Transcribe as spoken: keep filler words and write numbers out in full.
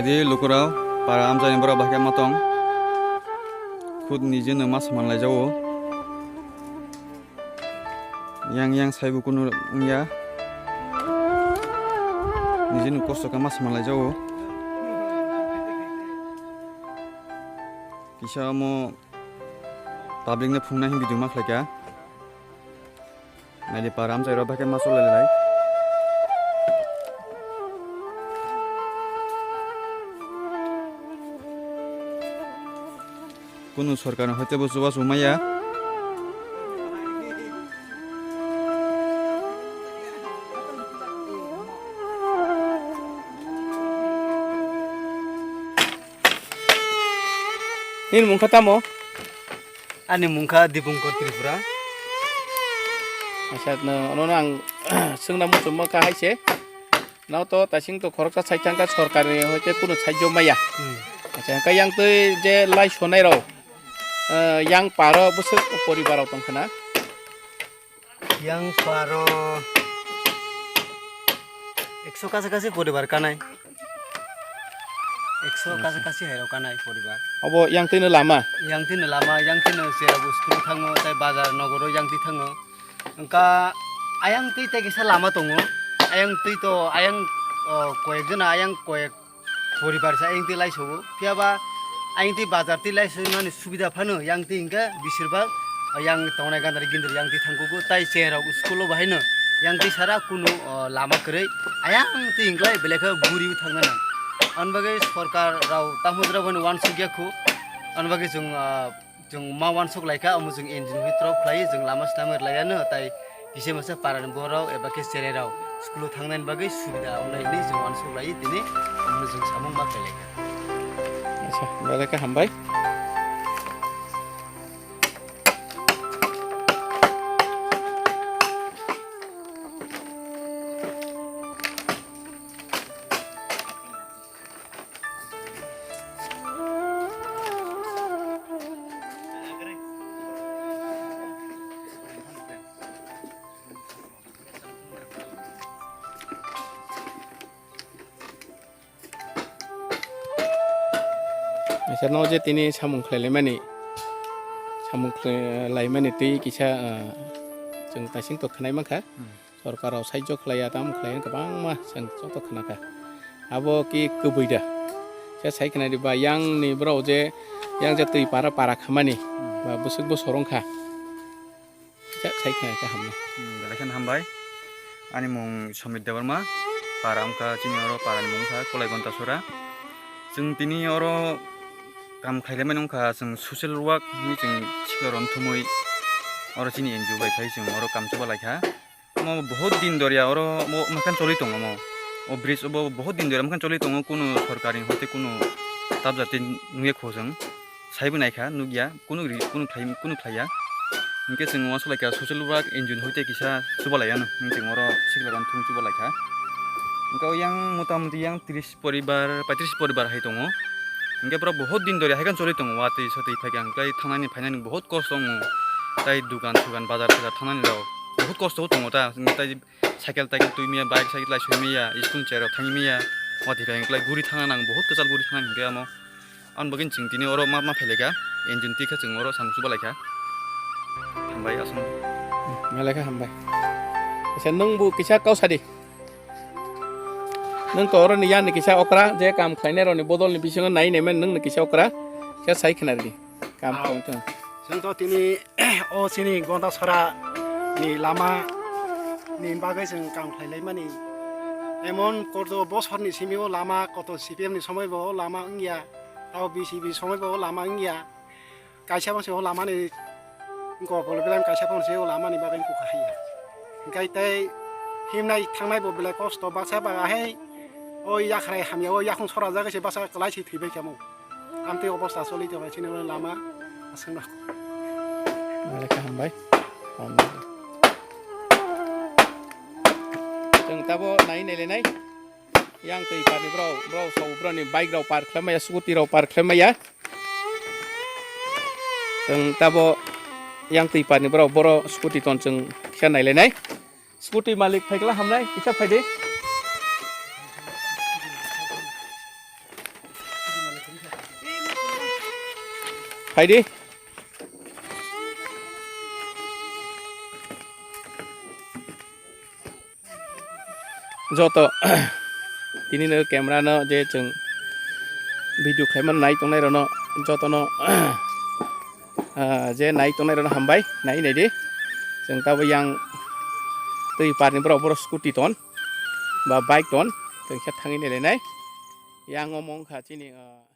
Di lukurao para amchaini borok bahai khe ma tong. Khud nijeno ma saman laijago. Yang yang saibo kunu wngya. Nijeno kosto khe ma saman laijago. Kisa omo public no phunukna hwnwi video ma khlaikha. Naidi para amchairok bahai khe ma chole lai. Kunu sorkar ni hoite bo chubachu maya. Nini mung kha tamo? Ani mung kha Dipongkor Tripura. Acha, no, no, no, ang swngna muchungma kha hai se. No to, taising to khoroksa sai thangkha, sorkar ni hoite kunu saijo maya. Hmm. Acha, hwnkhe yang twi je lai sonai rok, eh, yang paro bwswk poribar rok tong khna? Yang paro ekso kacha kachi poribar kanai. Ekso kacha kachi hai rok kanai poribar. Obo yang twi no lama? Yang twi no lama, yang twi no cherabo school thango, tai bazar nogoro yang twi thango. Wngkha ayang twi tai kisa lama tongo. Ayang twi to, ayang, o, koyek jona ayang koyek poribar sa ayang twi lai sobo. Phiya ba ayang twi bazar twi lai sobo mani subida phano yang twi hwnkhe bisir bak yang tongnai gandari gindiri yang twi thangkugo. Tai cherok school o bahai no yang twi sara kunu, o, lama kwrwi. Ayang twi hwnkhe belai khe guri thangna nang. Ani bagwi sorkar rao tamo jora bono uansuk ya khu. Ani bagwi chwng, o, Chwng ma uansuk lai kha, omo chwng N G O ni torof khlai, chwng lama swnamwi rwlai ya no, tai kisa masa para ni borok eba khe cherai rok school o thang nani bagwi subida wngnai hinwi chwng uansuk lai tini, omo chwng samung ma khlai lai kha. Acha, belai khe hambai. Acha, no je tini samung khlai laimani, samung khlai laimani tei kisa, ah, chwng taising to khwnai mankha. Hmm. Sorkar rok saijo khlaiya, tamo khlaiya, kwbangma chwng joto khna kha. Abo ki kwbwi da. Khe sai khna di ba, yang ni borok je, yang je twi para, para khamani, ba bwswk bo sorong kha. Khe sai khna khe hamno. Hmm, belai kheno hambai. Ani mung Somit Debbarma, para wngkha chini oro, para ni mung wngkha Kolai Gontasora. Chwng tini oro kam khlai laimani wngkha, chwng social work hinwi chwng sikla rok thumwi oro chini N G O bai khai chwng oro kam chuba lai kha. Omo bohot din doriya oro omo, omo khe choli tongo omo. O bridge obo bohot din doriya omo khe choli tongo, kunu sorkar ni hoite kunu tabjati nungya kho chwng. Saibo naikha, nukya, kunu ri-, kunu khlai, kunu khlaiya. Hinkhe chwng uansuk laikha social work N G O ni hoite kisa chuba laiya no. Hinkhe chwng oro sikla rok thung chuba laikha. Hinkhe o yang mota moti yang tris poribar, paitris poribar hai tongo. Hinkhe borok bohot din doriya hai khe choli tongo, watwi satwi phai khe ang tei thangnani phainani bohot kosto wngo. Tai dukan sukan bazar tazar thangnani rok bohot kosto tongo ta. Hinkhe tai cycle taikhe twi maya, bike cycle lai soi maya, school ni cherai rok thang maya, watwi phai khe guri thangna nang bohot kwchal guri thangna hinkhe amo. Ang bagwi chwng tini oro ma, ma phai lai kha, engine twi khe chwng oro samung chuba lai kha. Hambai aswk. Belai khe hambai. Acha, nwng bo kisa kau sadi. Nwng to oro ni yang ni kisa okra, je kam khlainai rok ni bodol ni bisingo nai nai man nwng ni kisa okra. Kisa sai khna rwdi. Kam khlainai to. Chwng to tini o chini Gondasora ni lama ni bagwi chwng kam khlai lai mani. Emon koto bosor ni simi o lama, koto C P M ni somoi bo o lama wngya, tao B C P somoi bo o lama wngya. Kaisa bangsi o lama ni gopol belai kaisa bangsi o lama ni bagwi kok haiya. Hinkhe tei himnai thangnai bo belai kosto baksa ba hai o yakhrai hamya o yakhung sora jagwi se baksa kwlai se thwibai kamo. Amtwi obosta choli tongkha chini o lama aswkno. Belai khe hambai. Chwng tabo nai nai le nai. Yang twi parni bro, bro, so bro ni bike rok park khlai maya, scooty rok park khlai maya. Chwng tabo yang twi parni bro, boro scooty ton chwng kisa nai le nai. Scooty malik phai kla hamnai, kisa phai di. Naidi. Joto tini no camera no je chwng video khlaimani nai tongnai rokno jotono, ah, je nai tongnai rokno hambai, nai naidi. Chwng tabuk yang twi parni borok, borok scooty ton ba bike ton, chwng khe thangwi nailainai. Yang omo wngkha chini, ah,